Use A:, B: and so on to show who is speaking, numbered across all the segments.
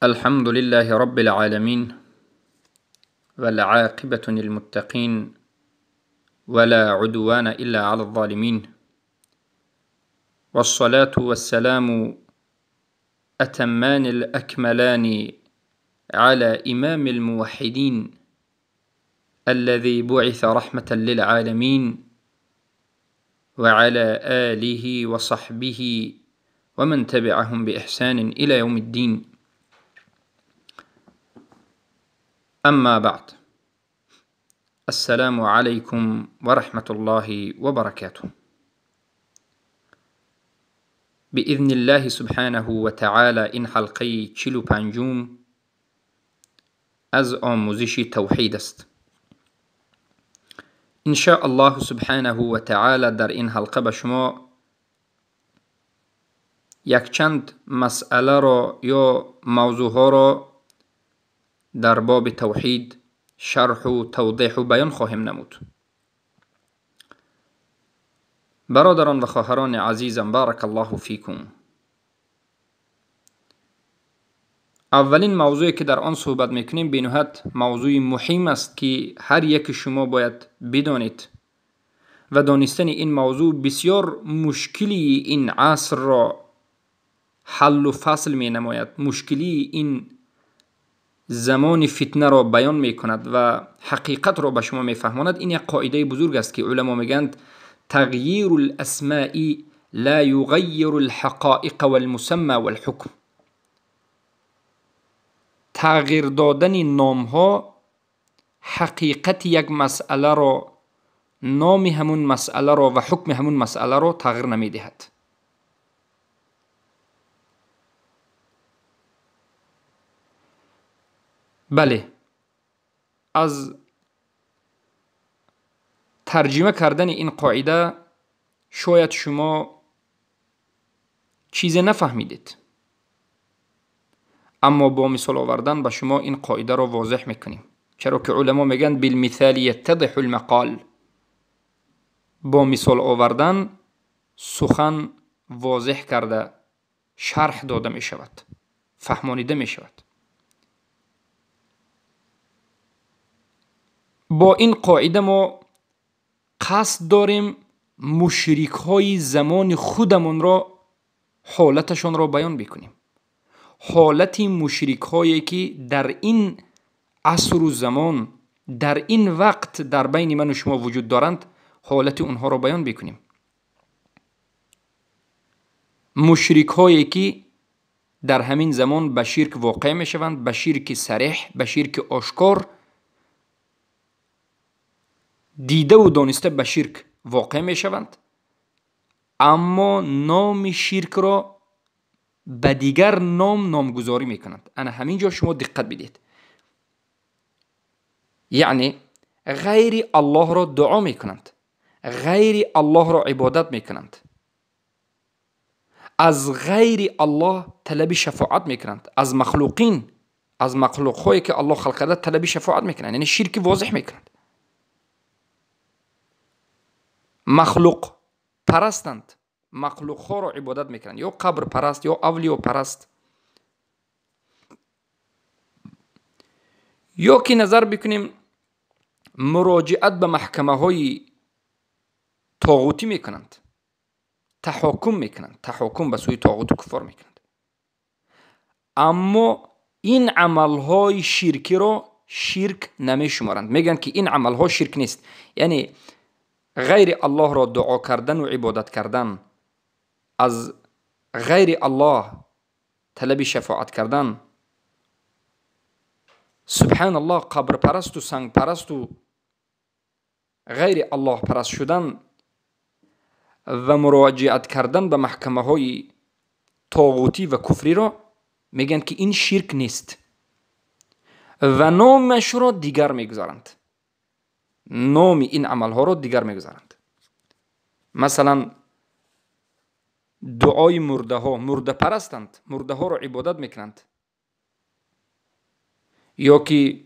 A: الحمد لله رب العالمين، والعاقبة للمتقين، ولا عدوان إلا على الظالمين، والصلاة والسلام أتمان الأكملان على إمام الموحدين الذي بعث رحمة للعالمين، وعلى آله وصحبه ومن تبعهم بإحسان إلى يوم الدين. أما بعد، السلام عليكم ورحمة الله وبركاته. بإذن الله سبحانه وتعالى این حلقه 45 از آموزش توحید است. إن شاء الله سبحانه و تعالی در این حلقه به شما یک چند مسئله را یا موضوع ها را در باب توحید شرح و توضیح و بیان خواهیم نمود. برادران و خواهران عزیزم، بارک الله فیکم. اولین موضوعی که در آن صحبت میکنیم بینهایت موضوع مهم است که هر یک شما باید بدانید و دانستن این موضوع بسیار مشکلی این عصر را حل و فصل می نماید، مشکلی این زمان فتنه را بیان می کند و حقیقت را به شما می فهماند. این یک قاعده بزرگ است که علما میگند تغییر الاسماء لا یغیر الحقائق والمسمى والحکم. تغییر دادن نام ها حقیقت یک مسئله را، نام همون مسئله را و حکم همون مسئله را تغییر نمی دهد. بله، از ترجمه کردن این قاعده شاید شما چیز نفهمیدید، اما با مثال آوردن به شما این قاعده را واضح میکنیم، چرا که علما میگن بالمثال یتضح المقال. با مثال آوردن سخن واضح کرده شرح داده میشود، فهمانیده میشود. با این قاعده ما قصد داریم مشرک های زمان خودمون را، حالتشان را بیان بکنیم. حالت مشرک هایی که در این عصر و زمان، در این وقت در بین من و شما وجود دارند، حالت اونها را بیان بکنیم. مشرک هایی که در همین زمان به شرک واقع می شوند، به شرک صریح، به شرک آشکار، دیده و دانسته به شرک واقع می شوند، اما نام شرک را به دیگر نام نامگذاری میکنند. انا همینجا شما دقت بدید، یعنی غیر الله را دعا میکنند، غیر الله را عبادت میکنند، از غیر الله طلب شفاعت میکنند، از مخلوقین، از مخلوق هایی که الله خلق کرده طلب شفاعت میکنند، یعنی شرک واضح میکنند. مخلوق پرستند، مخلوق ها را عبادت میکنند، یا قبر پرست یا اولیا پرست. یا که نظر بکنیم مراجعت به محکمه های طاغوتی میکنند، تحاکم میکنند، تحاکم به سوی طاغوت و کفار میکنند، اما این عمل های شرکی را شرک نمیشمارند، میگن که این عمل ها شرک نیست. یعنی غیر الله را دعا کردن و عبادت کردن، از غیر الله طلب شفاعت کردن، سبحان الله، قبر پرست و سنگ پرست و غیر الله پرست شدن و مراجعت کردن به محکمه های طاغوتی و کفری را میگن که این شرک نیست و نامش را دیگر میگذارند، نام این عملها را دیگر میگذارند. مثلا دعای مرده ها، مرده پرستند، مرده ها را عبادت میکنند، یا که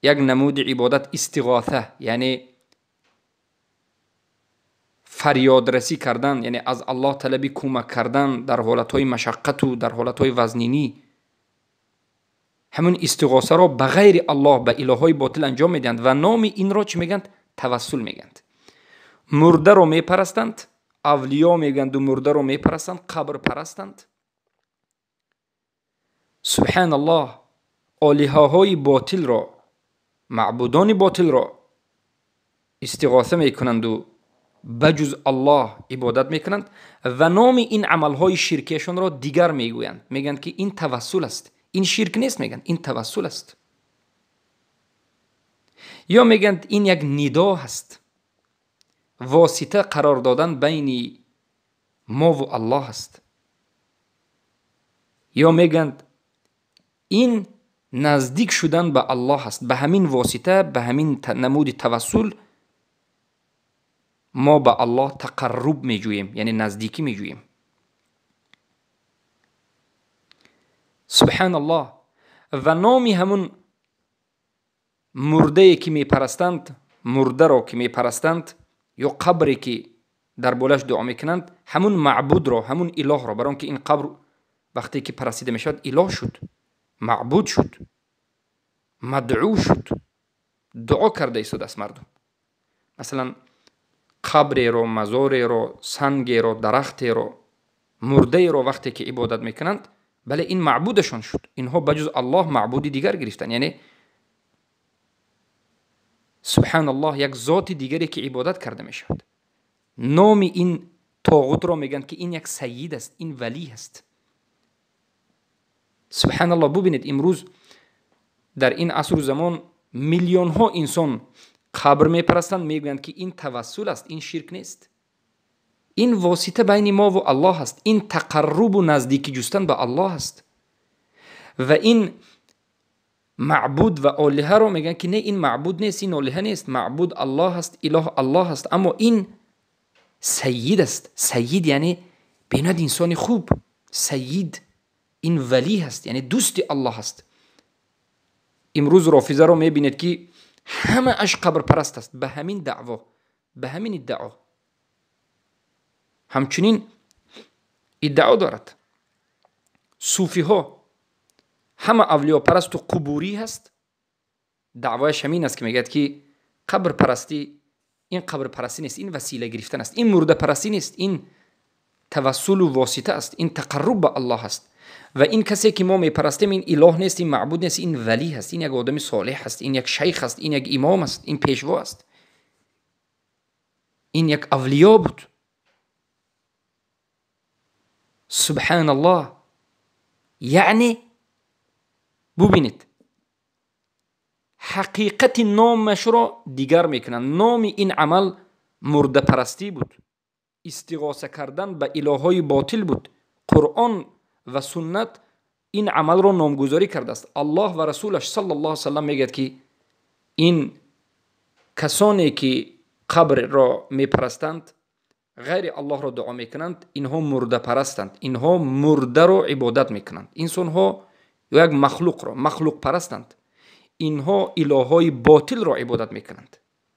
A: یک نمود عبادت استغاثه، یعنی فریادرسی کردن، یعنی از الله طلب کمک کردن در حالتهای مشقت و در حالتهای وزنینی. Ҳамин истиғосаро ба ғайри Аллоҳ, ба илоҳҳои ботил анҷом медиҳанд ва номи инро чӣ мегӯянд? Тавассул мегӯянд. Мурдаро мепарастанд, авлиё мегӯянду мурдаро мепарастанд, қабр парастанд. Субҳаналлоҳ, олиҳаҳои ботилро, маъбудони ботилро истиғоса мекунанду ба ҷуз Аллоҳ ибодат мекунанд ва номи ин амалҳои ширкияшонро дигар мегӯянд. Мегӯянд ки ин тавассул аст, ин ширк нест, мегӯянд ин тавассул аст. Ё мегӯянд ин як нидо ҳаст, восита қарор додан байни мову Аллоҳ аст. Ё мегӯянд ин наздик шудан ба Аллоҳ аст, ба ҳамин восита, ба ҳамин намуди тавассул мо ба Аллоҳ тақарруб меҷӯем, яъне наздикӣ меҷӯем. Субҳаналлоҳ. Ва номи ҳамун мурдае ки мепарастанд, мурдаро ки мепарастанд ё қабре ки дар болаш дуо мекунанд, ҳамун маъбудро, ҳамун илоҳро, барои он ки ин қабр вақте ки парастида мешавад илоҳ шуд, маъбуд шуд, мадъу шуд, дуо карда истодааст мардум. Масалан, қабреро, мазореро, сангеро, дарахтеро, мурдаеро вақте ки ибодат мекунанд, бале ин маъбудашон шуд. Инҳо ба ҷуз Аллоҳ маъбуди дигар гирифтанд. Яъне субҳаналлоҳ, як зоти дигаре ки ибодат карда мешавад. Номи ин тоғутро мегӯянд ки ин як сайид аст, ин валӣ аст. Субҳаналлоҳ, бубинед имрӯз дар ин асру замон миллионҳо инсон қабр мепарастанд, мегӯянд ки ин тавассул аст, ин ширк нест, ин восита байни мо ва Аллоҳ аст, ин тақаррубу наздикӣ ҷустан ба Аллоҳ аст. Ва ин маъбуд ва олиҳаро мегӯянд ки не, ин маъбуд нест, ин олиҳа нест, маъбуд Аллоҳ аст, илоҳ Аллоҳ аст, аммо ин сайид аст. Сайид яъне бинад инсони хуб, сайид ин валӣ аст, яъне дӯсти Аллоҳ аст. Имрӯз рофизаро мебинед ки ҳамааш қабрпараст аст, ба ҳамин даъво, ба ҳамин иддао. Ҳамчунин иддао дорад. Суфиҳо ҳама авлиёпарасту қубурӣ ҳаст. Даъвояш ҳамин аст ки мегӯяд ки қабрпарастӣ ин қабрпарастӣ нест, ин васила гирифтан аст, ин мурдапарастӣ нест, ин тавассулу восита аст, ин тақарруб ба Аллоҳ аст. Ва ин касе ки мо мепарастем ин илоҳ нест, ин маъбуд нест, ин валӣ ҳаст, ин як одами солеҳ ҳаст, ин як шайх ҳаст, ин як имом аст, ин пешво аст, ин як авлиё буд. Субҳаналлоҳ. Яъне бубинед, ҳақиқати номашро дигар мекунанд. Номи ин амал мурдапарастӣ буд, истиғоса кардан ба илоҳҳои ботил буд. Қуръон ва суннат ин амалро номгузорӣ кардааст. Аллоҳ ва расулаш саллаллоҳу алайҳи васаллам мегӯяд ки ин касоне ки қабрро мепарастанд, ғайри Аллоҳро дуо мекунанд, инҳо мурдапарастанд, инҳо мурдаро ибодат мекунанд, инсонҳо ё як махлуқро, махлуқпарастанд, инҳо илоҳҳои ботилро ибодат мекунанд,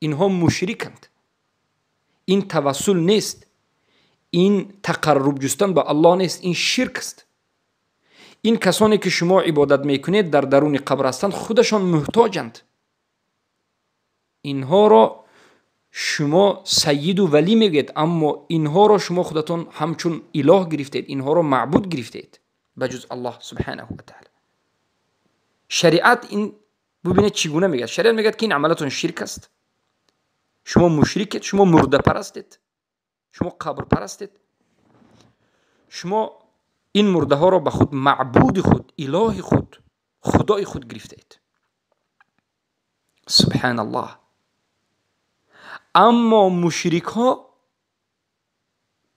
A: инҳо мушриканд. Ин тавассул нест, ин тақарруб ҷустан ба Аллоҳ нест, ин ширк аст. Ин касоне ки шумо ибодат мекунед дар даруни қабр ҳастанд, худашон муҳтоҷанд. Инҳоро шумо сайиду валӣ мегӯед, аммо инҳоро шумо худатон ҳамчун илоҳ гирифтед, инҳоро маъбуд гирифтед ба ҷуз Аллоҳ субҳанаҳу ва таъала. Шариат ин бубинед чӣ гуна мегӯяд. Шариат мегӯяд ки ин амалатон ширк аст, шумо мушрикед, шумо мурдапарастед, шумо қабрпарастед, шумо ин мурдаҳоро ба худ маъбуди худ, илоҳи худ, худои худ гирифтаед. Субҳаналлоҳ. Аммо мушрикҳо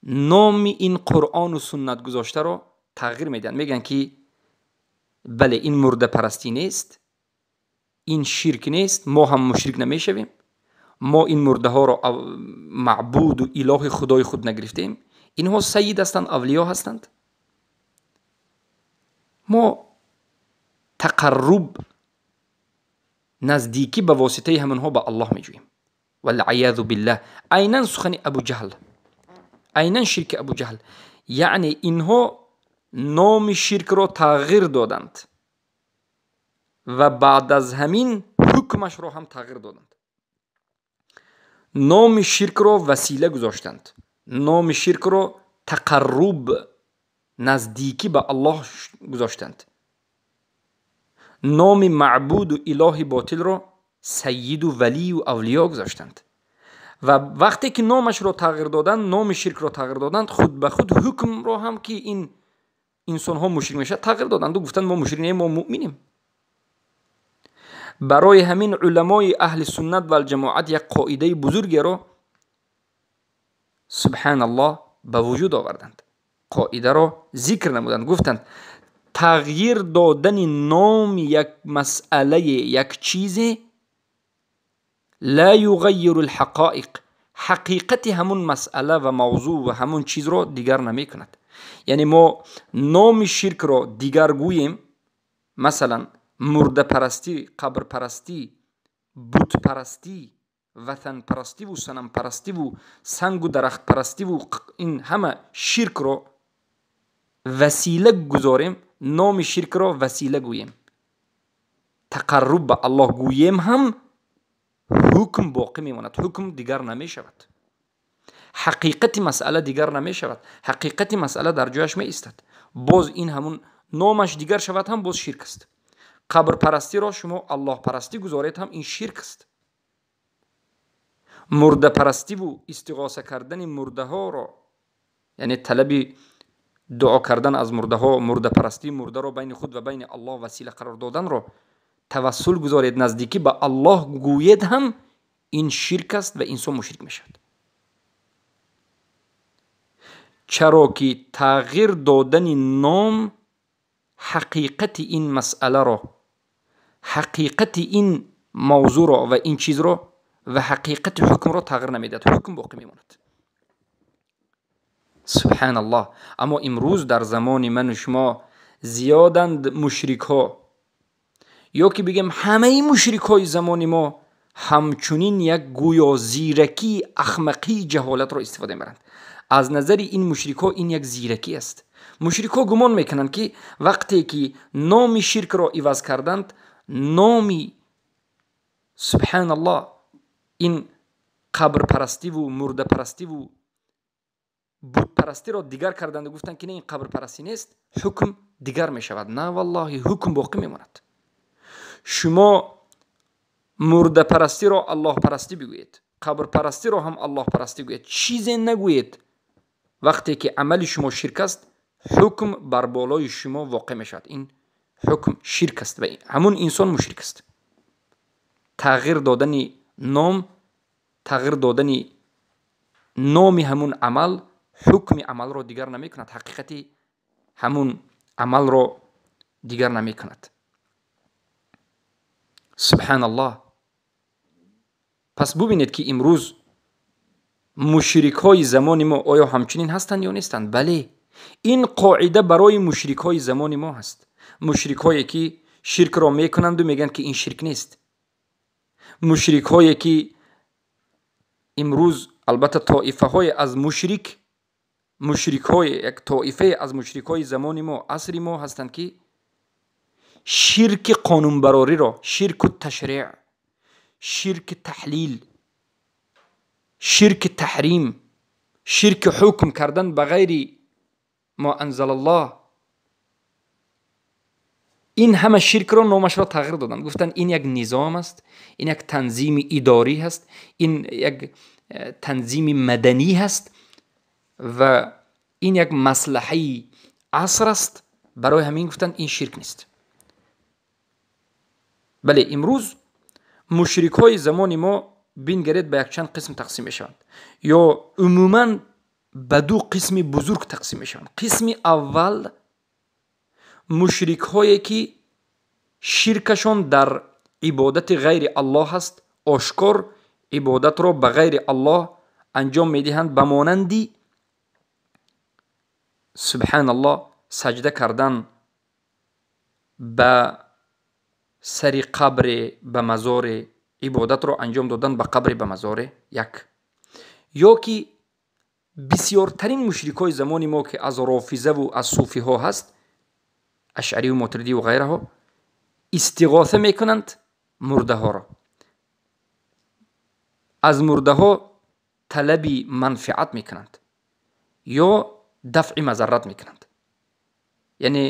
A: номи ин Қуръону суннат гузоштаро тағйир медиҳанд. Мегӯянд ки бале, ин мурдапарастӣ нест, ин ширк нест, мо ҳам мушрик намешавем, мо ин мурдаҳоро маъбуду илоҳи худои худ нагирифтем, инҳо сайид ҳастанд, авлиё ҳастанд. Мо тақарруб, наздикӣ ба воситаи ҳамонҳо ба Аллоҳ меҷӯем. Валъиязу биллаҳ. Айнан сухани Абу Ҷаҳл, айнан ширки Абу Ҷаҳл. Яъне инҳо номи ширкро тағйир доданд. ва баъд аз ҳамин ҳукмашро ҳам тағйир доданд. Номи ширкро васила гузоштанд, номи ширкро тақарруб, наздикӣ ба Аллоҳ гузоштанд, номи маъбуду илоҳи ботилро сайиду валию авлиё гузоштанд. Ва вақте ки номашро тағйир доданд, номи ширкро тағйир доданд, худ ба худ ҳукмро ҳам ки ин инсонҳо мушрик мешавад тағйир доданд ва гуфтанд мо мушрик нем, мо муъминем. Барои ҳамин уламои аҳли суннат валҷамоат як қоидаи бузургеро субҳаналлоҳ ба вуҷуд оварданд. Қоидаро зикр намуданд, гуфтанд тағйир додани номи як масъалае, як чизе ла юғайиру лҳақоиқ, ҳақиқати ҳамун масъала ва мавзӯъ ва ҳамун чизро дигар намекунад. Яъне мо номи ширкро дигар гӯем, масалан мурдапарастӣ, қабрпарастӣ, бутпарастӣ, ватанпарастиву санампарастиву сангу дарахтпарастиву ин ҳама ширкро васила гузорем, номи ширкро васила гӯем, тақарруб ба Аллоҳ гӯем, ҳам ҳукм боқӣ мемонад, ҳукм дигар намешавад, ҳақиқати масъала дигар намешавад, ҳақиқати масъала дар ҷояш меистад. Боз ин ҳамун номаш дигар шавад ҳам боз ширк аст. Қабрпарастиро шумо аллоҳпарастӣ гузоред ҳам ин ширк аст. Мурдапарастиву истиғоса кардани мурдаҳоро, яъне талаби дуо кардан аз мурдаҳо, мурдапарастии мурдаро байни худ ва байни Аллоҳ васила қарор доданро тавассул гузоред, наздикӣ ба Аллоҳ гӯед ҳам ин ширк аст ва инсон мушрик мешавад. Чаро ки тағйир додани ном ҳақиқати ин масъаларо, ҳақиқати ин мавзӯъро ва ин чизро ва ҳақиқати ҳукмро тағйир намедиҳад, ҳукм боқӣ мемонад. Субҳаналлоҳ. Аммо имрӯз дар замони ману шумо зиёданд мушрикҳо, ё ки бигем ҳамаи мушрикҳои замони мо ҳамчунин як гӯё зиракии ахмақии ҷаҳолатро истифода мебаранд. Аз назари ин мушрикҳо ин як зиракӣ аст. Мушрикҳо гумон мекунанд, ки вақте ки номи ширкро иваз карданд, номи субҳаналлоҳ ин қабрпарастиву мурдапарастиву бутпарастиро дигар карданду гуфтанд, ки не, ин қабрпарастӣ нест, ҳукм дигар мешавад. На, валлоҳи, ҳукм боқӣ мемонад. Шумо мурдапарастиро аллоҳпарастӣ бигӯед, қабрпарастиро ҳам аллоҳпарастӣ гӯед, чизе нагӯед. Вақте ки амали шумо ширк аст, ҳукм бар болои шумо воқеъ мешавад. Ин ҳукм ширк аст ва ҳамун инсон мушрик аст. Тағйир додани ном, тағйир додани номи ҳамун амал ҳукми амалро дигар намекунад, ҳақиқати ҳамун амалро дигар намекунад. Субҳаналлоҳ. Пас бубинед, ки имрӯз мушрикҳои замони мо оё ҳамчунин ҳастанд ё нестанд? Бале, ин қоида барои мушрикҳои замони мо ҳаст. Мушрикҳое ки ширкро мекунанду мегӯянд, ки ин ширк нест. Мушрикҳое ки имрӯз албатта тоифаҳое аз мушрик, мушрикҳое, як тоифае аз мушрикҳои замони мо, асри мо ҳастанд, ки ширки қонунбарориро, ширку ташриъ, ширки таҳлил, ширки таҳрим, ширки ҳукм кардан ба ғайри мо анзалаллоҳ, ин ҳама ширкро номашро тағйир доданд. Гуфтанд ин як низом аст, ин як танзими идорӣ ҳаст, ин як танзими маданӣ ҳаст ва ин як маслаҳаи аср аст. Барои ҳамин гуфтанд ин ширк нест. Бале, имрӯз мушрикҳои замони мо бингаред ба якчанд қисм тақсим мешаванд, ё умуман ба ду қисми бузург тақсим мешаванд. Қисми аввал мушрикҳое ки ширкашон дар ибодати ғайри Аллоҳ аст, ошкор ибодатро ба ғайри Аллоҳ анҷом медиҳанд, ба монанди субҳаналлоҳ саҷда кардан ба сари қабре, ба мазоре, ибодатро анҷом додан ба қабре, ба мазоре, як. Ё ки бисёртарин мушрикҳои замони мо, ки аз рофизаву аз суфиҳо ҳаст, ашъариву мотуридиву ғайраҳо, Истиғоса мекунанд мурдаҳоро, аз мурдаҳо талаби манфиат мекунанд ё дафъи мазаррат мекунанд. Яъне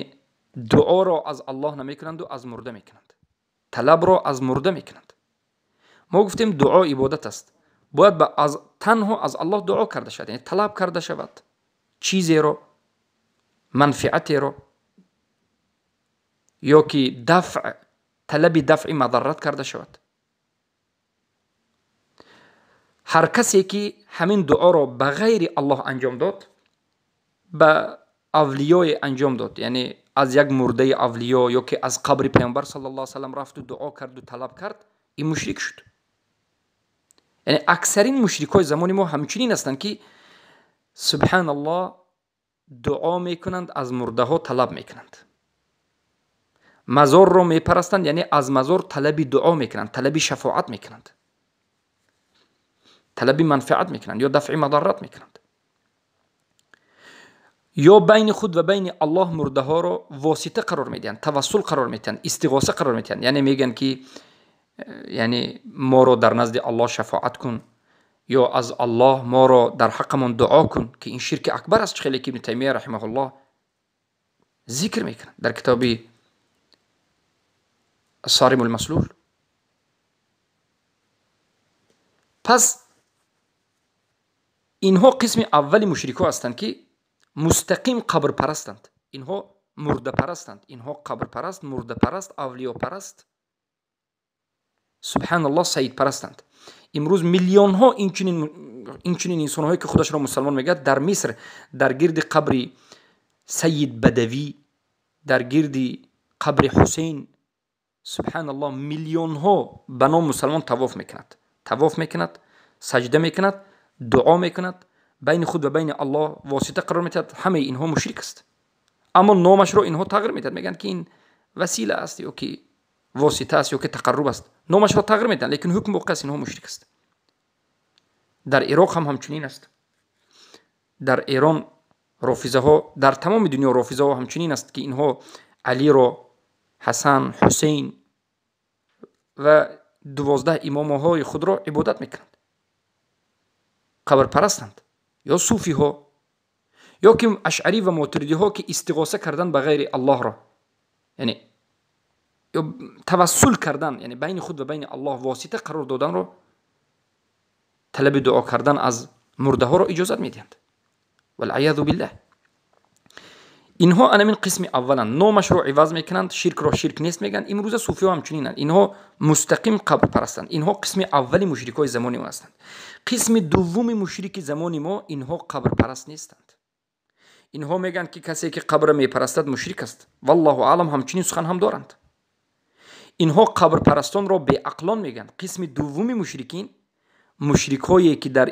A: дуоро аз Аллоҳ намекунанду аз мурда мекунанд, талабро аз мурда мекунанд. Мо гуфтем дуо ибодат аст, бояд танҳо аз Аллоҳ дуо карда шавад, яъне талаб карда шавад чизеро, манфиатеро, ё ки дафъ, талаби дафъи мазаррат карда шавад. Ҳар касе ки ҳамин дуоро ба ғайри Аллоҳ анҷом дод, ба авлиёе анҷом дод, яъне аз як мурдаи авлиё ё ки аз қабри Паёмбар саллаллоҳу алайҳи васаллам рафту дуо карду талаб кард, ин мушрик шуд. Яъне аксарин мушрикҳои замони мо ҳамчунин ҳастанд ки субҳаналлоҳ дуо мекунанд, аз мурдаҳо талаб мекунанд, мазорро мепарастанд, яъне аз мазор талаби дуо мекунанд, талаби шафоат мекунанд, талаби манфиат мекунанд ё дафъи мазаррат мекунанд, ё байни худ ва байни Аллоҳ мурдаҳоро восита қарор медиҳанд, тавассул қарор медиҳанд, истиғоса қарор медиҳанд. Яъне мегӯянд ки яъне моро дар назди Аллоҳ шафоат кун ё аз Аллоҳ моро дар ҳаққамон дуо кун, ки ин ширки акбар аст, хеле ки Ибни Таймия раҳимаҳуллоҳ зикр мекунад дар китоби Сарим алмаслул. Пас инҳо қисми аввали мушрикҳо ҳастанд ки мустақим қабрпарастанд, инҳо мурдапарастанд, инҳо қабрпараст, мурдапараст, авлиёпараст, субҳаналлоҳ саидпарастанд. Имрӯз миллионҳо инчунин инсонҳое ки худашро мусалмон мегӯяд дар Миср дар гирди қабри Сайид Бадавӣ, дар гирди қабри Ҳусейн, субҳаналлоҳ миллионҳо ба ном мусалмон тавоф мекунад, тавоф мекунад, саҷда мекунад, дуо мекунад, байни худ ва байни Аллоҳ восита қарор медиҳад. Ҳамаи инҳо мушрик аст, аммо номашро инҳо тағйир медиҳад, мегӯянд ки ин васила аст ё ки восита аст ё ки тақарруб аст, номашро тағйир медиҳанд, лекин ҳукм боқӣ аст, инҳо мушрик аст. Дар Ироқ ҳам ҳамчунин аст, дар Эрон рофизаҳо, дар тамоми дунё рофизаҳо ҳамчунин аст ки инҳо Алиро, Ҳасан, Ҳусейн ва 12 имомҳои худро ибодат мекунанд, қабрпарастанд, ё суфиҳо, ё ки ашъарӣ ва мотуридиҳо ки истиғоса кардан ба ғайри Аллоҳро, яъне ё тавассул кардан, яъне байни худ ва байни Аллоҳ восита қарор доданро, талаби дуо кардан аз мурдаҳоро иҷозат медиҳанд. Валъаязу биллаҳ. Инҳо анамин қисми авваланд, номашро иваз мекунанд, ширкро ширк нест мегӯянд. Имрӯза суфиҳо ҳамчунинанд, инҳо мустақим қабрпарастанд. Инҳо қисми аввали мушрикҳои замони мо ҳастанд. Қисми дуввуми мушрики замони мо инҳо қабрпараст нестанд. Инҳо мегӯянд ки касе ки қабрро мепарастад мушрик аст. Валлоҳу аълам, ҳамчунин сухан ҳам доранд. Инҳо қабрпарастонро беақлон мегӯянд. Қисми дуввуми мушрикин мушрикҳое ки дар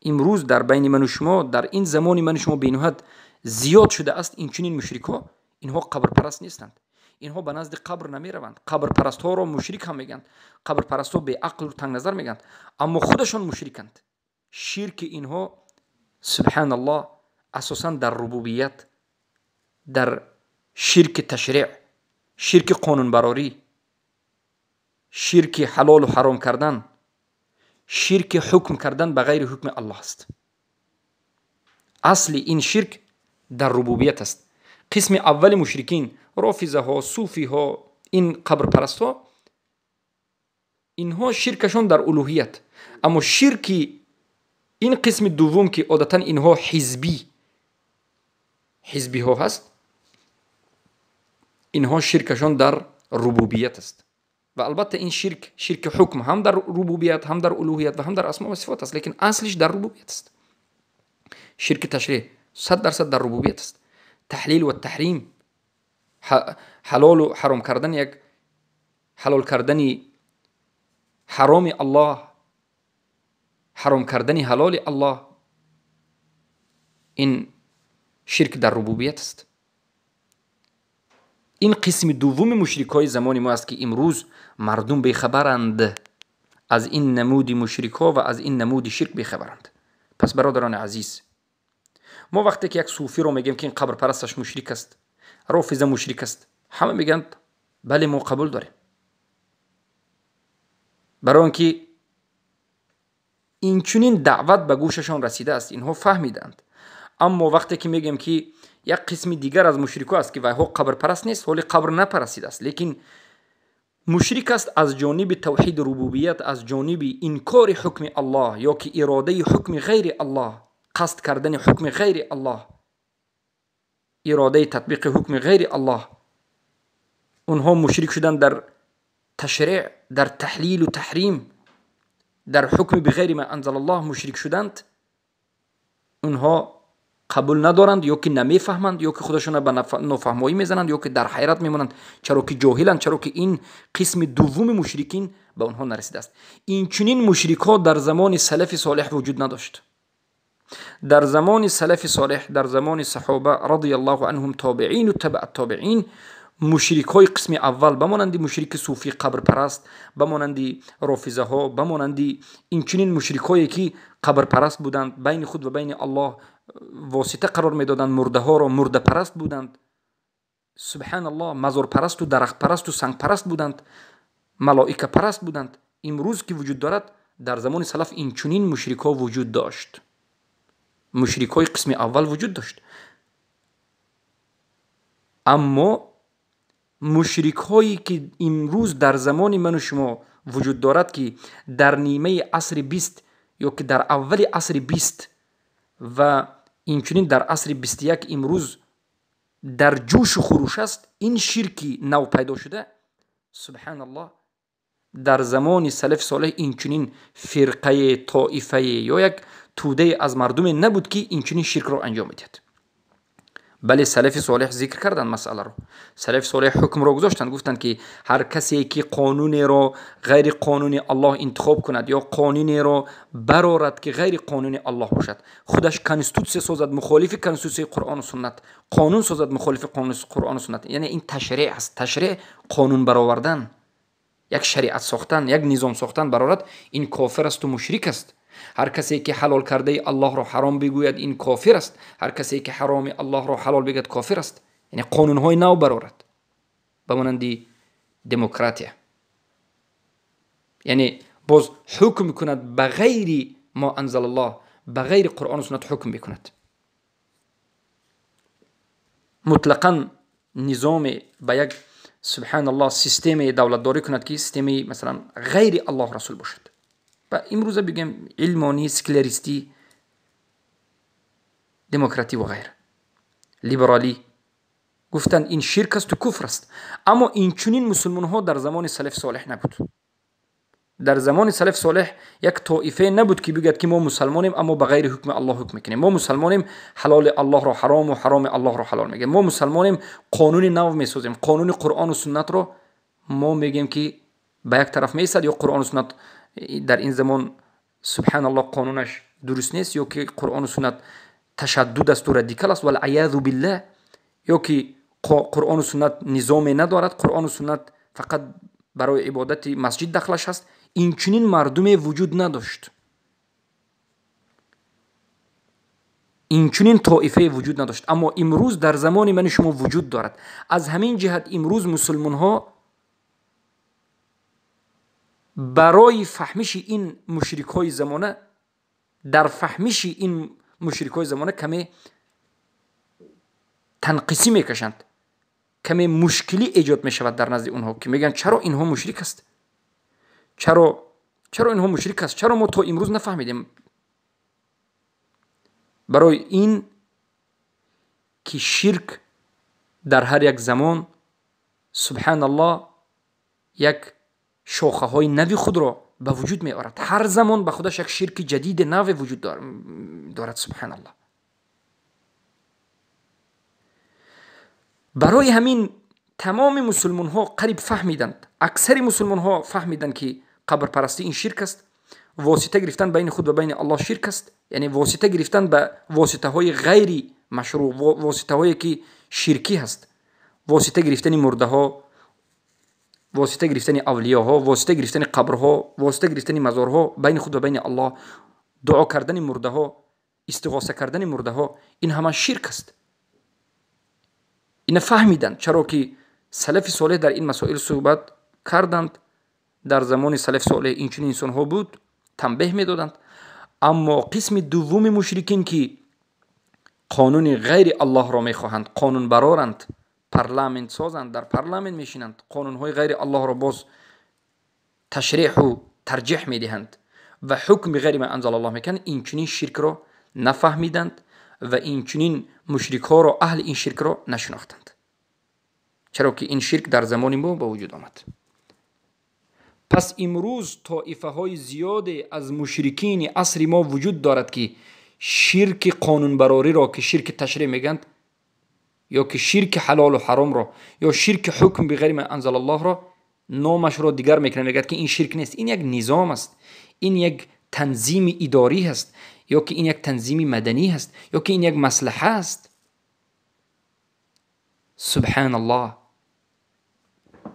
A: имрӯз дар байни ману шумо, дар ин замони ману шумо бениҳоят зиёд шудааст инчунин мушрикҳо, инҳо қабрпараст нестанд. Инҳо ба назди қабр намераванд. Қабрпарастҳоро мушрик ҳам мегӯянд, қабрпарастҳо беақлу тангназар мегӯянд, аммо худашон мушриканд. Ширки инҳо субҳаналлоҳ асосан дар рубубият, дар ширки ташриъ, ширки қонунбарорӣ, ширки ҳалолу ҳаром кардан, ширки ҳукм кардан ба ғайри ҳукми Аллоҳ аст. Асли ин ширк дар рубубият аст. Қисми аввали мушрикин, рофизаҳо, суфиҳо, ин қабрпарастҳо, инҳо ширкашон дар улуҳият. Аммо ширки ин қисми дуввум ки одатан инҳо ҳизбиҳо ҳаст, инҳо ширкашон дар рубубият аст. Ва албатта ин ширк, ширки ҳукм ҳам дар рубубият, ҳам дар улуҳият ва ҳам дар асмо ва сифот аст, лекин аслиш дар рубубият аст. Ширки ташриъ 100% дар рубубият аст. Таҳлил ва таҳрим, ҳалолу ҳаром кардан, як ҳалол кардани ҳароми Аллоҳ, ҳаром кардани ҳалоли Аллоҳ, ин ширк дар рубубият аст. Ин қисми дуввуми мушрикҳои замони мо аст ки имрӯз мардум бехабаранд аз ин намуди мушрикҳо ва аз ин намуди ширк бехабаранд. Пас бародарони азиз, мо вақте ки як суфиро мегӯем ки ин қабрпарасташ мушрик аст, рофиза мушрик аст, ҳама мегӯянд Бале, мо қабул дорем, барои он ки инчунин даъват ба гӯшашон расидааст, инҳо фаҳмиданд. Аммо вақте ки мегӯем, ки як қисми дигар аз мушрикҳо аст, ки вайҳо қабрпараст нест, ҳоли қабр напарастидааст, лекин мушрик аст аз ҷониби тавҳиди рубубият, аз ҷониби инкори ҳукми Аллоҳ ё ки иродаи ҳукми ғайри Аллоҳ, қасд кардани ҳукми ғайри Аллоҳ, иродаи татбиқи ҳукми ғайри Аллоҳ. Онҳо мушрик шуданд дар ташриъ, дар таҳлилу таҳрим, дар ҳукми биғайри ма анзалаллоҳ мушрик шуданд. Онҳо қабул надоранд ё ки намефаҳманд, ё ки худашонро ба нофаҳмоӣ мезананд, ё ки дар ҳайрат мемонанд, чаро ки ҷоҳиланд, чаро ки ин қисми дуввуми мушрикин ба онҳо нарасидааст. Инчунин мушрикҳо дар замони салафи солеҳ вуҷуд надошт. Дар замони салафи солеҳ, дар замони саҳоба радияллоҳу анҳум, тобеину табаъ тобеин, мушрикҳои қисми аввал ба монанди мушрики суфӣ қабрпараст, ба монанди рофизаҳо, ба монанди инчунин мушрикҳое ки қабрпараст буданд, байни худ ва байни Аллоҳ восита қарор медоданд, мурдаҳоро мурдапараст буданд, субҳаналлоҳ, мазорпарасту дарахтпарасту сангпараст буданд, малоикапараст буданд. Имрӯз ки вуҷуд дорад, дар замони салаф инчунин мушрикҳо вуҷуд дошт. Мушрикҳои қисми аввал вуҷуд дошт. Аммо мушрикҳое ки имрӯз дар замони ману шумо вуҷуд дорад, ки дар нимаи асри бист ё ки дар аввали асри бист ва инчунин дар асри бисту як имрӯз дар ҷӯшу хуруш аст, ин ширки нав пайдо шуда, субҳаналлоҳ, дар замони салафи солеҳ инчунин фирқае, тоифае ё як тӯдае аз мардуме набуд, ки инчунин ширкро анҷом медиҳад. Бале, салафи солеҳ зикр карданд масъаларо. Салафи солеҳ ҳукмро гузоштанд, гуфтанд, ки ҳар касе ки қонунеро ғайри қонуни Аллоҳ интихоб кунад ё қонунеро барорад, ки ғайри қонуни Аллоҳ бошад, худаш конститутсия созад мухолифи конститутсияи Қуръону суннат, қонун созад мухолифи Қуръону суннат, яъне ин ташриъ аст. Ташриъ қонун баровардан, як шариат сохтан, як низом сохтан барорад, ин кофир асту мушрик аст. Ҳар касе ки ҳалол кардаи Аллоҳро ҳаром бигӯяд, ин кофир аст. Ҳар касе ки ҳароми Аллоҳро ҳалол бигӯяд, кофир аст. Яъне қонунҳои нав барорад, ба монанди демократия, яъне боз ҳукм кунад ба ғайри мо анзалаллоҳ, ба ғайри Қуръону суннат ҳукм мекунад. Мутлақан низоме ба як, субҳаналлоҳ, системаи давлатдорӣ кунад, ки системаи масалан ғайри Аллоҳ расул бошад. Ва имрӯза бигӯем илмонӣ, секуляристӣ, демократӣ ва ғайра, либералӣ. Гуфтанд, ин ширк асту куфр аст. Аммо инчунин мусулмонҳо дар замони салафи солеҳ набуд. Дар замони салафи солеҳ як тоифае набуд, ки бигӯяд, ки мо мусалмонем, аммо ба ғайри ҳукми Аллоҳ ҳукм мекунем. Мо мусалмонем, ҳалоли Аллоҳро ҳарому ҳароми Аллоҳро ҳалол мегӯем. Мо мусалмонем, қонуни нав месозем, қонуни Қуръону суннатро мо мегӯем, ки ба як тараф меистад, ё Қуръону суннат дар ин замон, субҳаналлоҳ, қонунаш дуруст нест, ё ки Қуръону суннат ташаддуд асту радикал аст, валъаязу биллаҳ, ё ки Қуръону суннат низоме надорад, Қуръону суннат фақат барои ибодати масҷид дахлаш аст. Инчунин мардуме вуҷуд надошт, инчунин тоифае вуҷуд надошт. Аммо имрӯз дар замони мани шумо вуҷуд дорад. Аз ҳамин ҷиҳат имрӯз мусулмонҳо барои фаҳмиши ин мушрикҳои замона, дар фаҳмиши ин мушрикҳои замона каме танқисӣ мекашанд, каме мушкилӣ эҷод мешавад дар назди онҳо, ки мегӯянд, чаро инҳо мушрик аст, чаро инҳо мушрик аст, чаро мо то имрӯз нафаҳмидем. Барои ин ки ширк дар ҳар як замон, субҳаналлоҳ, як шохаҳои нави худро ба вуҷуд меорад. Ҳар замон ба худаш як ширки ҷадиди наве вуҷуд дорад, субҳаналлоҳ. Барои ҳамин тамоми мусулмонҳо қариб фаҳмиданд, аксари мусулмонҳо фаҳмиданд, ки қабрпарастӣ ин ширк аст, восита гирифтан байни худ ва байни Аллоҳ ширк аст, яъне восита гирифтан ба воситаҳои ғайри машрӯъ, воситаҳое ки ширкӣ ҳаст, восита гирифтани мурдаҳо, восита гирифтани авлиёҳо, восита гирифтани қабрҳо, восита гирифтани мазорҳо байни худ ва байни Аллоҳ, дуо кардани мурдаҳо, истиғоса кардани мурдаҳо, ин ҳама ширк аст. Ина фаҳмиданд, чаро ки Салафи солеҳ дар ин масоил суҳбат карданд. Дар замони салафи солеҳ инчунин инсонҳо буд, танбеҳ медоданд. Аммо қисми дуввуми мушрикин, ки қонуни ғайри Аллоҳро мехоҳанд, қонун бароранд, парламент созанд, дар парламент мешинанд, қонунҳои ғайри Аллоҳро боз ташриҳу тарҷиҳ медиҳанд ва ҳукми ғайри ма анзалаллоҳ мекунанд, инчунин ширкро нафаҳмиданд ва инчунин мушрикҳоро, аҳли ин ширкро нашинохтанд, чаро ки ин ширк дар замони мо ба вуҷуд омад. Пас имрӯз тоифаҳои зиёде аз мушрикини асри мо вуҷуд дорад, ки ширки қонунбарориро, ки ширки ташриъ мегӯянд, ё ки ширки ҳалолу ҳаромро, ё ширки ҳукм биғайри ма анзалаллоҳро номашро дигар мекунанд, мегӯяд ки ин ширк нест, ин як низом аст, ин як танзими идорӣ аст, ё ки ин як танзими маданӣ аст, ё ки ин як маслаҳа аст. Субҳаналлоҳ.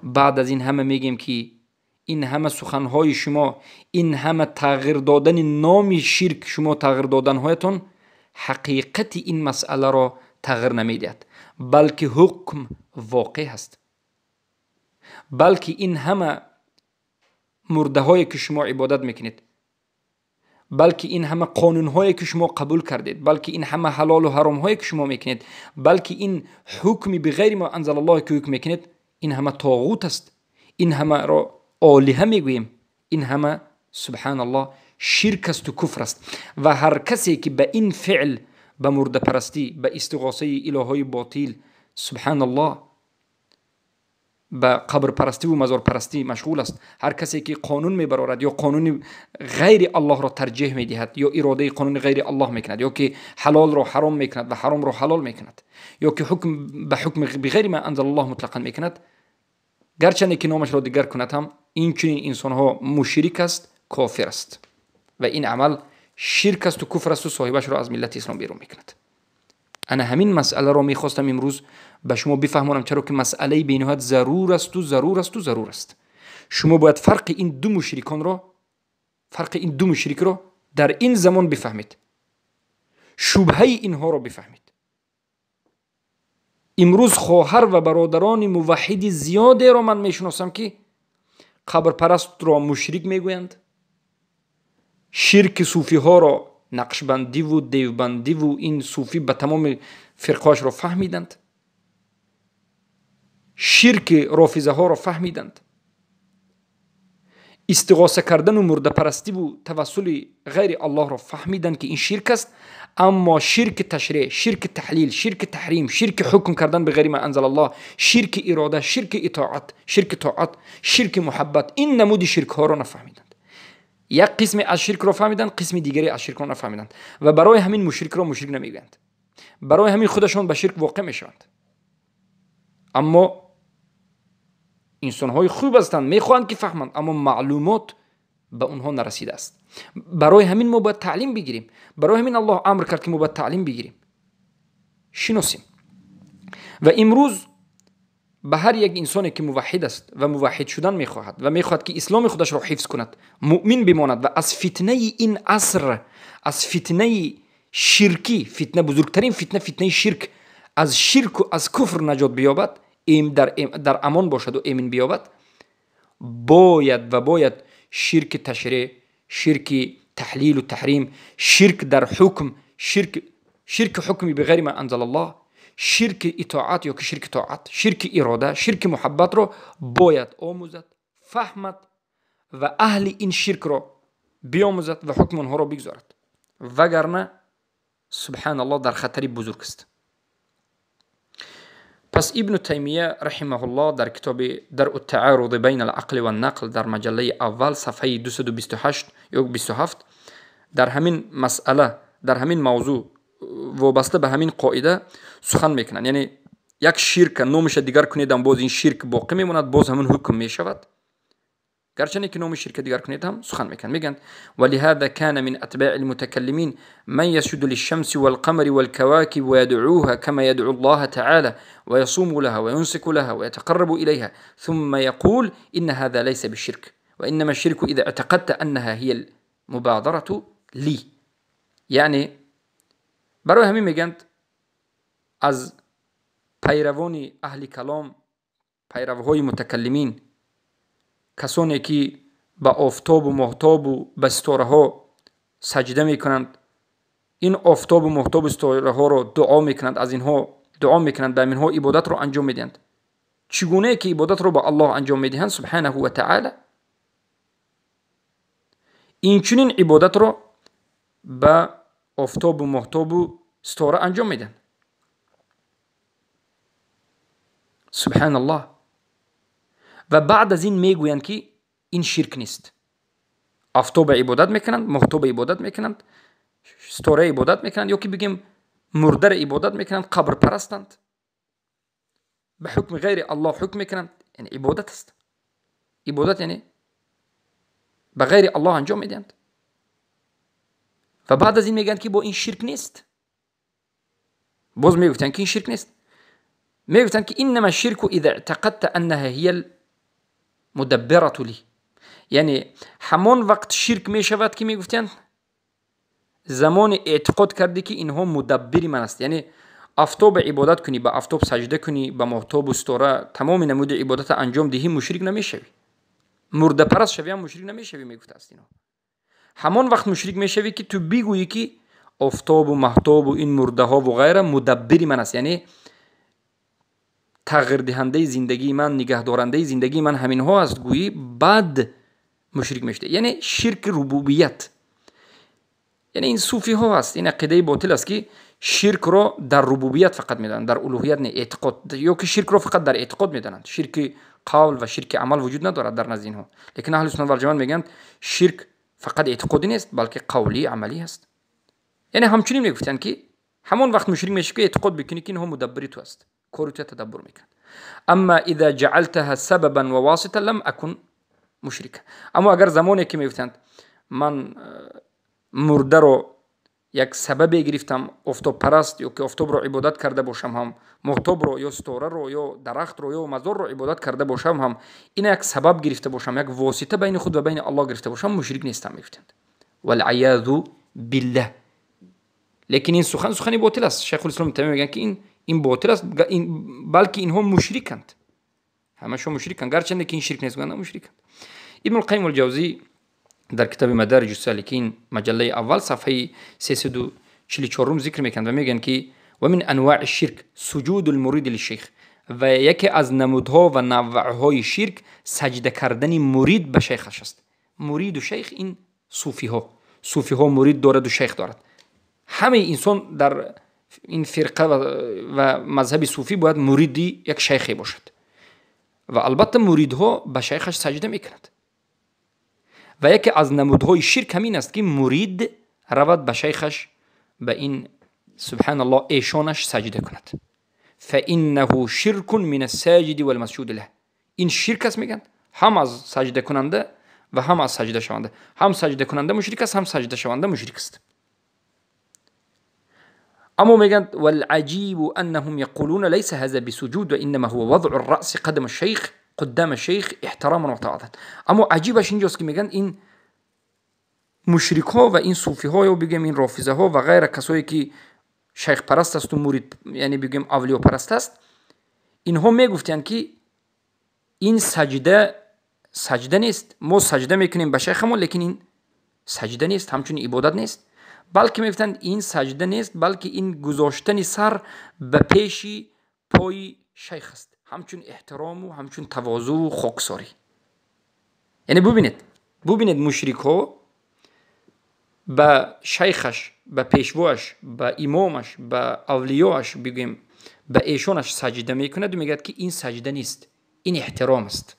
A: Баъд аз ин ҳама мегӯем, ки ин ҳама суханҳои шумо, ин ҳама тағйир додани номи ширк, шумо тағйир доданҳоятон ҳақиқати ин масъаларо тағйир намедиҳад, балки ҳукм воқеъ аст, балки ин ҳама мурдаҳое ки шумо ибодат мекунед, балки ин ҳама қонунҳое ки шумо қабул кардед, балки ин ҳама ҳалолу ҳаромҳое ки шумо мекунед, балки ин ҳукми биғайри ма анзалаллоҳ ки ҳукм мекунед, ин ҳама тоғут аст, ин ҳамаро олиҳа мегӯем, ин ҳама субҳаналлоҳ ширк асту куфр аст. Ва ҳар касе ки ба ин феъл, ба мурдапарастӣ, ба истиғосаи илоҳҳои ботил, субҳаналлоҳ, ба қабрпарастиву мазорпарастӣ машғул аст, ҳар касе ки қонун мебарорад ё қонуни ғайри Аллоҳро тарҷеҳ медиҳад, ё иродаи қонуни ғайри Аллоҳ мекунад, ё ки ҳалолро ҳаром мекунад ва ҳаромро ҳалол мекунад, ё ки ҳукм ба ҳукми биғайри ма анзалаллоҳ мутлақан мекунад, гарчанде ки номашро дигар кунад ҳам, инчунин инсонҳо мушрик аст, кофир аст ва ин амал ширк асту куфр асту соҳибашро аз миллати ислом берун мекунад. Ана ҳамин масъаларо мехостам имрӯз ба шумо бифаҳмонам, чаро ки масъалаи бениҳоят зарур асту зарур асту зарур аст. Шумо бояд фарқи ин ду мушриконро, фарқи ин ду мушрикро дар ин замон бифаҳмед, шубҳаи инҳоро бифаҳмед. Имрӯз хоҳар ва бародарони муваҳҳиди зиёдеро ман мешиносам, ки қабрпарастро мушрик мегӯянд, ширки суфиҳоро нақшбандиву девбандиву ин суфӣ ба тамоми фирқҳояшро фаҳмиданд, ширки рофизаҳоро фаҳмиданд, истиғоса кардану мурдапарастиву тавассули ғайри Аллоҳро фаҳмиданд, ки ин ширк аст. Аммо ширки ташриъ, ширки таҳлил, ширки таҳрим, ширки ҳукм кардан биғайри ма анзалаллоҳ, ширки ирода, ширки итоат, ширки тоат, ширки муҳаббат, ин намуди ширкҳоро нафаҳмиданд. Як қисме аз ширкро фаҳмиданд, қисми дигаре аз ширкро нафаҳмиданд ва барои ҳамин мушрикро мушрик намегӯянд, барои ҳамин худашон ба ширк воқеъ мешаванд. Аммо инсонҳои хуб ҳастанд, мехоҳанд ки фаҳманд, аммо маълумот ба онҳо нарасидааст. Барои ҳамин мо бояд таълим бигирем, барои ҳамин Аллоҳ амр кард, ки мо бояд таълим бигирем, шиносем. Ва имрӯз ба ҳар як инсоне ки муваҳҳид аст ва муваҳҳид шудан мехоҳад ва мехоҳад ки исломи худашро ҳифз кунад, муъмин бимонад ва аз фитнаи ин аср, аз фитнаи ширкӣ, фитна, бузургтарин фитна, фитнаи ширк, аз ширку аз куфр наҷот биёбад, дар амон бошаду эмин биёбад, бояд ва бояд ширки ташриъ, ширки таҳлилу таҳрим, ширк дар ҳукм, ширки ҳукми биғайри ма анзалаллоҳ, ширки итоат ё ки ширки тоат, ширки ирода, ширки муҳаббатро бояд омӯзад, фаҳмад ва аҳли ин ширкро биомӯзад ва ҳукми онҳоро бигзорад, вагарна субҳаналлоҳ дар хатари бузург аст. Пас Ибну Таймия раҳимаҳуллоҳ дар китоби Даръу ттааруди байна алақли ваннақл дар маҷаллаи аввал сафҳаи 228 ё 27 дар ҳамин масъала, дар ҳамин мавзӯъ вобаста ба ҳамин қоида сухан мекунанд. Яъне як ширка номаша дигар кунедам, боз ин ширк боқӣ мемонад, боз ҳамин ҳукм мешавад. Гарчанде ки номи ширка дигар кунед ҳам сухан мекунанд. Мегӯянд: ولهذا كان من أتباع المتكلمين من يسجد للشمس والقمر والكواكب ويدعوها كما يدعو الله تعالى ويصوم لها وينسك لها ويتقرب إليها، ثم يقول إن هذا ليس بالشرك، وإنما الشرك إذا اعتقدت أنها هي المبادرة لي. یعنی برای همین میگند از پیروان اهل کلام пайравҳои мутакаллимин, касоне ки ба офтобу моҳтобу ба ситораҳо саҷда мекунанд, ин офтобу моҳтобу ситораҳоро дуо мекунанд, аз инҳо дуо мекунанд, ба инҳо ибодатро анҷом медиҳанд. Чӣ гунае ки ибодатро ба Аллоҳ анҷом медиҳанд субҳанаҳу ва таъала, инчунин ибодатро ба офтобу моҳтобу ситора анҷом медиҳанд. Субҳаналлоҳ. Ва баъд аз ин мегӯянд ки ин ширк нест. Офтоба ибодат мекунанд, моҳтоба ибодат мекунанд, ситора ибодат мекунанд, ё ки бигем мурдара ибодат мекунанд, қабрпарастанд, ба ҳукми ғайри Аллоҳ ҳукм мекунанд. Яъне ибодат аст. Ибодат яъне ба ғайри Аллоҳ анҷом медиҳанд. Ва баъд аз ин мегӯянд ки бо ин ширк нест. Боз мегуфтанд ки ин ширк нест. Мегуфтанд ки иннама ширку иза эътақадта аннаҳа ҳия мудаббирату ли, яъне ҳамон вақт ширк мешавад ки мегуфтанд замоне эътиқод кардӣ ки инҳо мудаббири ман аст. Яъне офтоба ибодат кунӣ, ба офтоб саҷда кунӣ, ба моҳтобу ситора тамоми намуди ибодата анҷом диҳӣ, мушрик намешавӣ. Мурдапараст шавӣ ҳам мушрик намешавӣ, мегуфтааст инҳо. Ҳамон вақт мушрик мешавӣ ки ту бигӯӣ ки офтобу маҳтобу ин мурдаҳову ғайра мудаббири ман аст, яъне тағйирдиҳандаи зиндагии ман, нигаҳдорандаи зиндагии ман ҳаминҳо аст, гӯӣ, баъд мушрик мешавӣ. Яъне ширки рубубият. Яъне ин суфиҳо аст, ин ақидаи ботил аст ки ширкро дар рубубият фақат медонанд, дар улуҳият не, эътиқод, ё ки ширкро фақат дар эътиқод медонанд. Ширки қавл ва ширки амал вуҷуд надорад дар назди инҳо. Лекин аҳли суннат вал ҷамоат мегӯянд ширк фақат эътиқодӣ нест, балки қавлӣ, амалӣ аст. Яъне ҳамчунин мегуфтанд ки ҳамон вақт мушрик мешавӣ ки эътиқод бикунӣ ки инҳо мудаббири ту аст, кори туя тадаббур мекунад. Амма иза ҷаалтаҳа сабабан ва восита лам акун мушрика. Аммо агар замоне ки мегуфтанд ман мурдаро як сабабе гирифтам, офтобпараст ё ки офтобро ибодат карда бошам ҳам, моҳтобро ё ситораро ё дарахтро ё мазорро ибодат карда бошам ҳам, ина як сабаб гирифта бошам, як восита байни худ ва байни Аллоҳ гирифта бошам, мушрик нестам, мегуфтанд. Валъаязу биллаҳ. Лекин ин сухан сухани ботил аст. Шайхулислом Таймия мегӯянд ки ин ботил аст, балки инҳо мушриканд, ҳамашон мушриканд, гарчанде ки ин ширк нест, гӯянд мушриканд. Ибн Алқайим Алҷавзӣ дар китоби Мадариҷ ус-Саликин маҷаллаи аввал сафҳаи 344 зикр мекунанд ва мегӯянд ки ва мин анваи ширк суҷуду лмуриди лишейх, ва яке аз намудҳо ва навъҳои ширк саҷда кардани мурид ба шайхаш аст. Муриду шайх ин суфиҳо, суфиҳо мурид дораду шайх дорад. Ҳамаи инсон дар ин фирқа ва мазҳаби суфӣ бояд муриди як шайхе бошад ва албатта муридҳо ба шайхаш саҷда мекунад. Ва яке аз намудҳои ширк ҳамин аст ки мурид равад ба шайхаш, ба ин субҳаналлоҳ эшонаш саҷда кунад. Фаиннаҳу ширкун мин ассаҷиди валмасҷуди лаҳ. Ин ширк аст, мегӯянд, ҳам аз саҷдакунанда ва ҳам аз саҷдашаванда. Ҳам саҷдакунанда мушрик аст, ҳам саҷдашаванда мушрик аст. Аммо мегӯянд валъаҷибу аннаҳум яқулуна лайса ҳаза бисуҷуд ва иннама ҳува вадъу рраъси қадама шайх қуддама шайх эҳтироман ва таъзиман. Аммо аҷибаш инҷост ки мегӯянд ин мушрикҳо ва ин суфиҳо ё бигӯем ин рофизаҳо ва ғайра, касое ки шайхпараст асту мурид, яъне бигӯем авлиёпараст аст, инҳо мегуфтанд ки ин саҷда саҷда нест, мо саҷда мекунем ба шайхамон, лекин ин саҷда нест, ҳамчунин ибодат нест, балки мегуфтанд ин саҷда нест, балки ин гузоштани сар ба пеши пои шайх аст, ҳамчун эҳтирому ҳамчун тавозӯу хоксорӣ. Яъне бубинед мушрикҳо ба шайхаш, ба пешвоаш, ба имомаш, ба авлиёаш, бигӯем ба эшонаш саҷда мекунад ва мегӯяд ки ин саҷда нест, ин эҳтиром аст,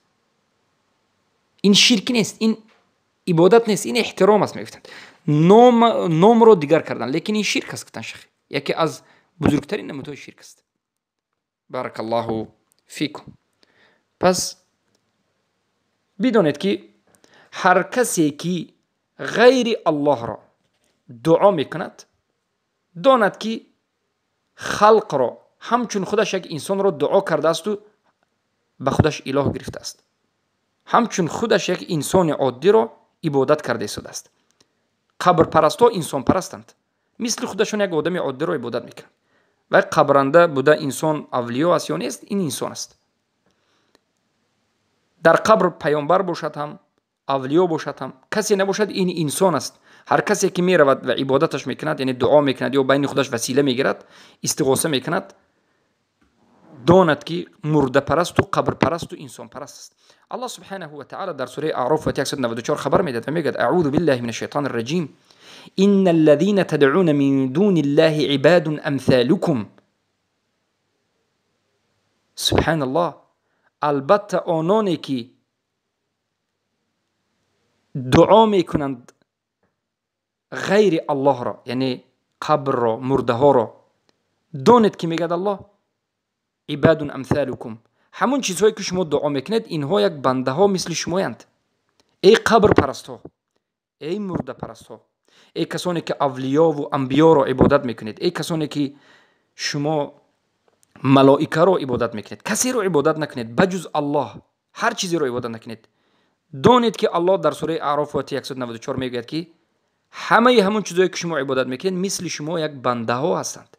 A: ин ширк нест, ин ибодат нест, ин эҳтиром аст, мегуфтанд. Номро дигар карданд, лекин ин ширк аст, гуфтанд шайх. Яке аз бузургтарин намудҳои ширк аст. Баракаллоҳу фикум. Пас бидонед ки ҳар касе ки ғайри Аллоҳро дуо мекунад, донад ки халқро ҳамчун худаш як инсонро дуо кардаасту ба худаш илоҳ гирифтааст, ҳамчун худаш як инсони оддиро ибодат карда истодааст. Қабрпарастҳо инсонпарастанд, мисли худашон як одами оддиро ибодат мекунанд. Вай қабранда буда инсон авлиё аст ё нест, ин инсон аст. Дар қабр паёмбар бошад ҳам, авлиё бошад ҳам, касе набошад, ин инсон аст. Ҳар касе ки меравад ва ибодаташ мекунад, яъне дуо мекунад ё байни худаш васила мегирад, истиғоса мекунад, донад ки мурдапарасту қабрпарасту инсонпараст аст. Аллоҳ субҳанаҳу ва таъала дар сураи Аъроф ояти 194 хабар медиҳад ва мегӯяд: аъузу биллаҳи мина шайтони раҷим, инна аллазина тадъуна мин дуни ллаҳи ибадун амсалукум. Субҳаналлоҳ, албатта ононе ки дуо мекунанд ғайри Аллоҳро, яъне қабрро, мурдаҳоро, донед ки мегӯяд Аллоҳ ибадун амсалукум, ҳамон чизҳое ки шумо дуо мекунед, инҳо як бандаҳо мисли шумоянд. Эй қабрпарастҳо, эй мурдапарастҳо, эй касоне ки авлиёву анбиёро ибодат мекунед, эй касоне ки шумо малоикаро ибодат мекунед, касеро ибодат накунед ба ҷуз Аллоҳ, ҳар чизеро ибодат накунед. Донед ки Аллоҳ дар сураи Аъроф ояти 194 мегӯяд ки ҳамаи ҳамон чизҳое ки шумо ибодат мекунед мисли шумо як бандаҳо ҳастанд,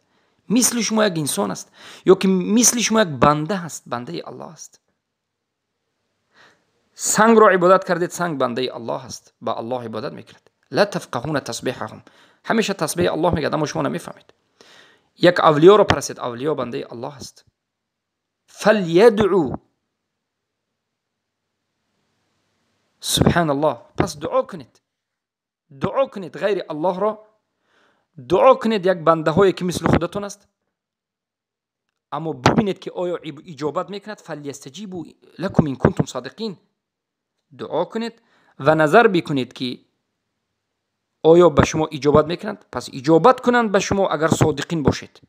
A: мисли шумо як инсон аст, ё ки мисли шумо як банда аст, бандаи Аллоҳ аст. Сангро ибодат кардед, санг бандаи Аллоҳ аст, ба Аллоҳ ибодат мекунад. ла тафқаҳуна тасбиҳаҳум, ҳамеша тасбиҳи Аллоҳ мегӯяд, аммо шумо намефаҳмед. Як авлиёро парастед, авлиё бандаи Аллоҳ аст. фалядъу, субҳаналлоҳ, пас дуо кунед, дуо кунед ғайри Аллоҳро, дуо кунед як бандаҳое ки мисли худатон аст, аммо бубинед ки оё иҷобат мекунад. фалястаҷибу лакум ин кунтум содиқин, дуо кунед ва назар бикунед ки оё ба шумо иҷобат мекунанд. Пас иҷобат кунанд ба шумо агар содиқин бошед,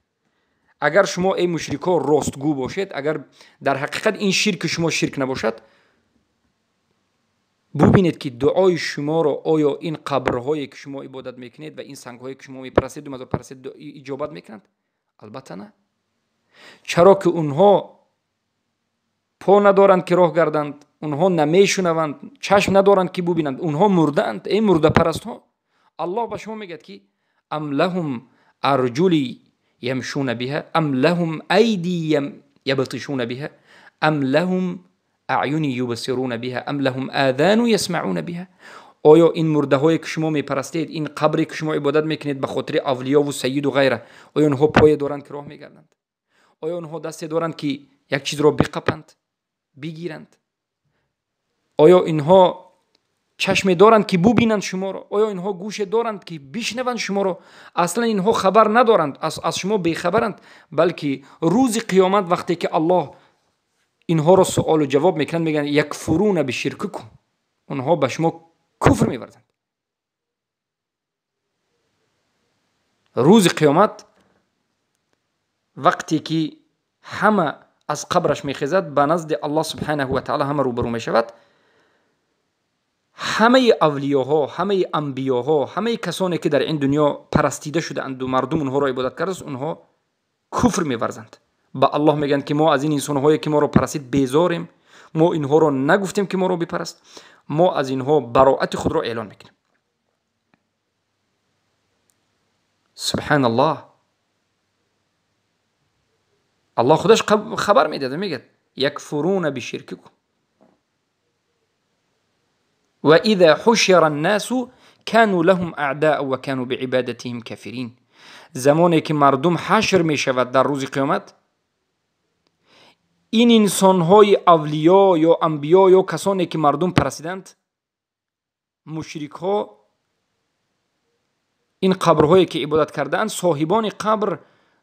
A: агар шумо эй мушрикҳо ростгӯ бошед, агар дар ҳақиқат ин ширки шумо ширк набошад, бубинед ки дуои шуморо оё ин қабрҳое ки шумо ибодат мекунед ва ин сангҳое ки шумо мепарастеду мазорпарастед иҷобат мекунанд? Албатта на. Чаро ки онҳо по надоранд ки роҳ гарданд, онҳо намешунаванд, чашм надоранд ки бубинанд, онҳо мурдаанд. Эй мурдапарастҳо, Аллоҳ ба шумо мегӯяд ки ам лаҳум арҷули ямшуна биҳа, ам лаҳум айди ябтишуна биҳа, ам лаҳум аъюни юбсируна биҳа, ам лаҳум адану ясмаъуна биҳа. Оё ин мурдаҳое ки шумо мепарастед, ин қабре ки шумо ибодат мекунед ба хотири авлиёву сайиду ғайра, оё онҳо пое доранд ки роҳ мегарданд? Оё онҳо дасте доранд ки як чизро биқапанд, бигиранд? Оё инҳо чашме доранд ки бубинанд шуморо? Оё инҳо гӯше доранд ки бишнаванд шуморо? Аслан инҳо хабар надоранд, аз шумо бехабаранд, балки рӯзи қиёмат вақте ки Аллоҳ инҳоро суолу ҷавоб мекунанд, мегӯянд якфуруна биширкукум, онҳо ба шумо куфр меварзанд. Рӯзи қиёмат вақте ки ҳама аз қабраш мехезад, ба назди Аллоҳ субҳанаҳу ва таъала ҳама рӯбарӯ мешавад, ҳамаи авлиёҳо, ҳамаи анбиёҳо, ҳамаи касоне ки дар ин дунё парастида шудаанду мардум онҳоро ибодат кардааст, онҳо куфр меварзанд. Ба Аллоҳ мегӯянд ки мо аз ин инсонҳое ки моро парастид безорем, мо инҳоро нагуфтем ки моро бипараст, мо аз инҳо бароати худро эълон мекунем. Субҳаналлоҳ, Аллоҳ худаш хабар медиҳад ва мегӯяд якфуруна биширкикум ва иза ҳушира аннасу кану лаҳум аъдааа ва кану биибадатиҳим кафирин. Замоне ки мардум ҳашр мешавад дар рӯзи қиёмат, ин инсонҳои авлиё ё анбиё ё касоне ки мардум парастиданд, мушрикҳо, ин қабрҳое ки ибодат кардаанд, соҳибони қабр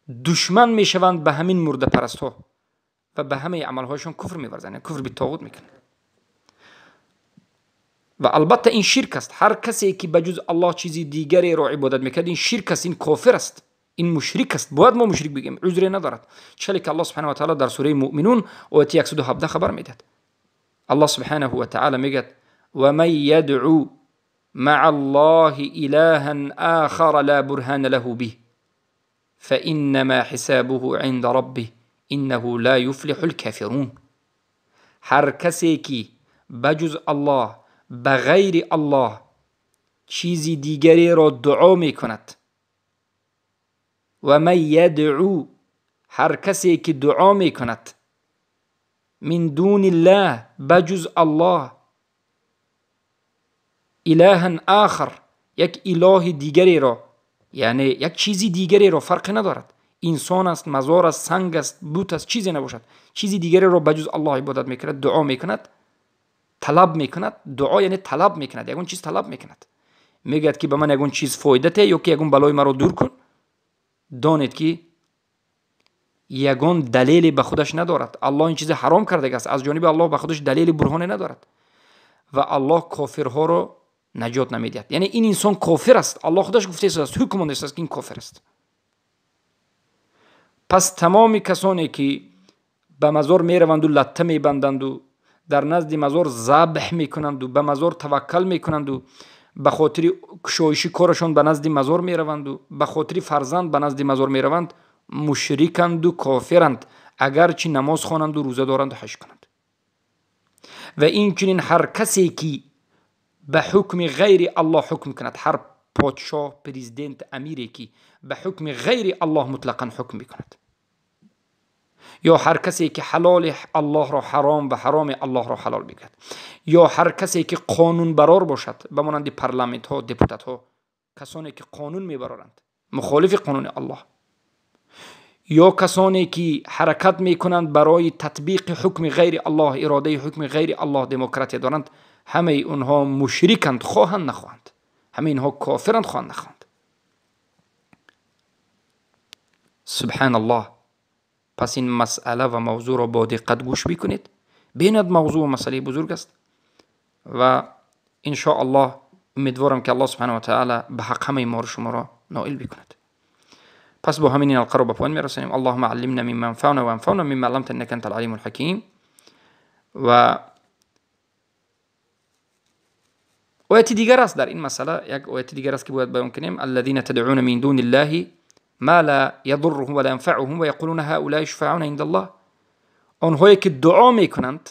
A: душман мешаванд ба ҳамин мурдапарастҳо ва ба ҳамаи амалҳояшон куфр меварзанд, куфр битоғут мекунанд. Ва албатта ин ширк аст. Ҳар касе ки ба ҷуз Аллоҳ чизи дигареро ибодат мекард, ин ширк аст, ин кофир аст, ин мушрик аст. Бояд мо мушрик бигӯем, узре надорад. Чале ки Аллоҳ субҳанаҳу ва таъала дар сураи Муъминун ояти 117 хабар медиҳад. Аллоҳ субҳанаҳу ва таъала мегӯяд: ва ман ядъу маъа Аллоҳи илаҳан ахара ла бурҳана лаҳу биҳ фаиннама ҳисабуҳу ъинда раббиҳ иннаҳу ла юфлиҳул кафирун. Ҳар касе ки ба ҷуз Аллоҳ, ба ғайри Аллоҳ чизи дигареро дуо мекунад, ва ман ядъу, ҳар касе ки дуо мекунад, من دون الله بجز الله الها آخر، یک اله دیگری را، یعنی یک چیزی دیگری را، فرقی ندارد، انسان است، مزار است، سنگ است، بت است، چیزی نباشد، چیزی دیگری را بجز الله عبادت میکند، دعا میکند، طلب میکند. دعا یعنی طلب میکند، یگون چیز طلب میکند، میگوید که به من یگون چیز فایده ته یا که یگون بلای مرا دور کن. دانید که یگان دلیلی به خودش ندارد. الله این چیز حرام کرده است، از جانب الله به خودش دلیل برهانی ندارد و الله کافرها را نجات نمیدهد. یعنی این انسان کافر است، الله خودش گفته است، حکم است که این کافر است. پس تمام کسانی که به مزار میروند و لطه میبندند و در نزد مزار ذبح میکنند و به مزار توکل میکنند و به خاطر کشایشی کارشان به نزد مزار میروند و به خاطر فرزند به نزد مزار میروند، مشرکند و کافرند، اگرچه نماز خوانند و روزه دارند و حج کنند. و این چنین هر کسی که به حکم غیر الله حکم کند، هر پادشاه، پرزیدنت، امیری که به حکم غیر الله مطلقا حکم میکند، یا هر کسی که حلال الله را حرام و حرام الله را حلال میکند، یا هر کسی که قانون برار باشد، به مانند پارلمانت ها، دپوتات ها، کسانی که قانون میبرارند مخالف قانون الله، یا کسانی که حرکت میکنند برای تطبیق حکم غیر الله، اراده حکم غیر الله، دموکراتی دارند، همه اونها مشرکند خواهند نخواهند، همه اینها کافرند خواهند نخواهند. سبحان الله. پس این مسئله و موضوع را با دقت گوش بکنید. بیند موضوع و مسئله بزرگ است و ان شاء الله امیدوارم که الله سبحانه و تعالی به حق همه ما و شما را نائل بکند. پس با همین حلقه را به پایان میرسانیم. اللهم علمنا مما ينفعنا وانفعنا مما علمتنا انك انت العليم الحكيم. و آیت دیگر است در این مسئله، یک آیت دیگر است که باید بیان کنیم. الذين تدعون من دون الله ما لا يضرهم ولا ينفعهم ويقولون هؤلاء شفعاؤنا عند الله. آنهایی که دعا میکنند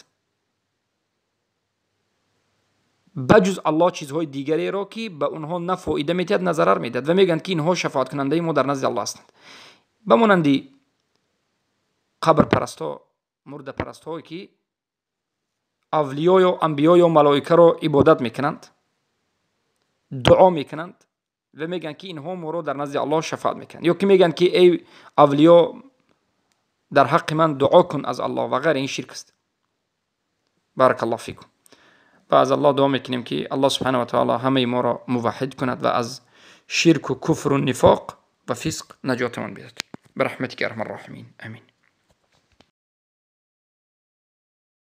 A: بجز الله چیزهای دیگری را که به اونها نه فایده میدهد نه ضرر میدهد و میگن که اینها شفاعت کننده ما در نزد الله هستند. به مانند قبر پرستها، مرده پرستهایی که اولیا یا انبیا یا ملائکه را عبادت میکنند، دعا میکنند و میگن که اینها ما را در نزد الله شفاعت میکنند، یا که میگن که ای اولیا در حق من دعا کن از الله و غیر. این شرک است. بارک الله فیکم. و از الله دعا میکنیم که الله سبحانه و تعالی همه ما را موحد کند و از شرک و کفر و نفاق و فسق نجاتمان بدهد. برحمتك ارحم الراحمین. امین.